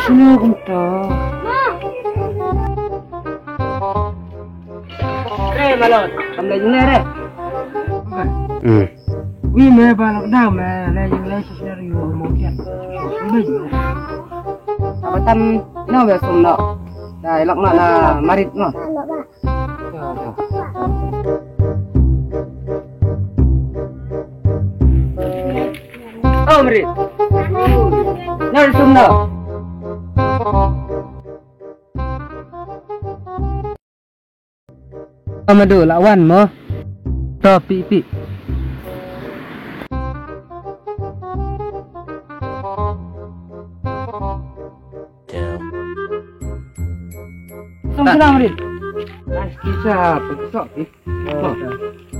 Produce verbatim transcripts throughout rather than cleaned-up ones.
Sino kumta? Re, Malot. Kam da jingeh re. Hmm. Wi me ba lok da me le jing le shisner yu mo kiat. Wi. Apa tam no be sum no. Dai lok no na marit no. Oh, marit. No sum no. Amadu la wan mo. To pi pi. Song sila marit. As kisa pekso pi.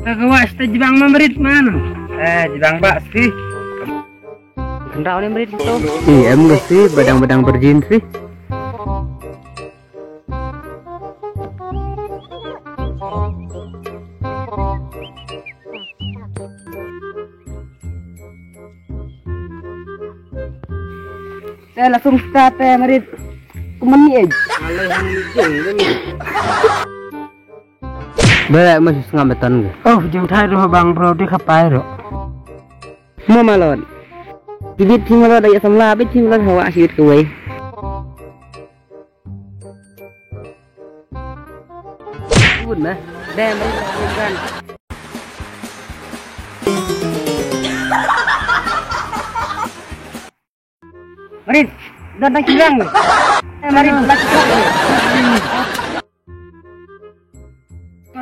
Ka kawa sta jibang ma marit man. Eh, jibang ba sti. Kendraw ni marit tu. Eh, em ga sti badang-badang berjin sti. Te la sum sta te marit. Kumani ej. Bala ma sngam beton ge. Oh, jeng thai ro bang bro di khapai ro. Mo Malot. Jibit thi Malot da ya samla bit thi Malot hawa shit kawai. Good na. Damn, marit. Marit, don na kilang. Marit, laki.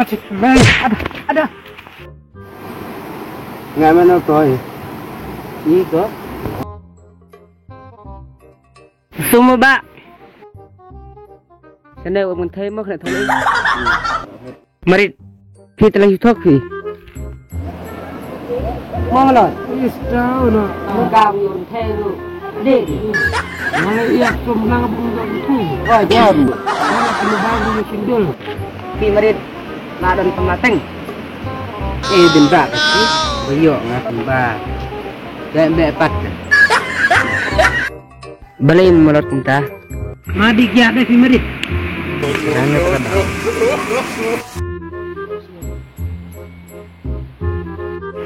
Ada, ada. Nga mano koi. Ni ko. Sumo ba. Kane wa mun thai mo kane thai. Marit. Phi tlang hi thok phi. Mo ngalo. Is down no. Mo ga mun thai no. Ding. Mana iya tum lang bung ga tu. Wa jam. Mana kena bang bung sindul. Phi marit. La don pama teng. Eh bin ba. Bayo nga pun ba. Be be pat. Balei Malot kumta? Ma di kia be phi marit. Jangan kena.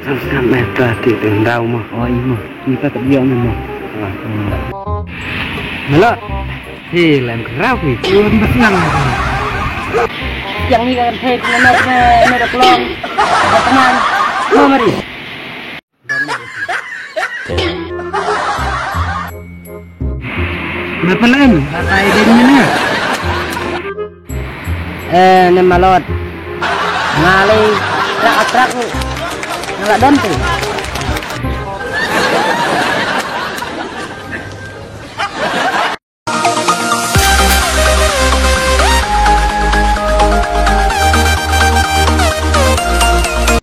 Sam sam meta ti tendau mo. Oh imo. Kita tak dia ni mo. Malot. Hei, lem kerap ni. Belum bersenang. Yang ni kan hei kena nak kena nak kelong. Ada teman. Mo marit. Me pynlem, batai ding mynne. Eh, ne Malot. Nga lei trak trak. Nga la don tu.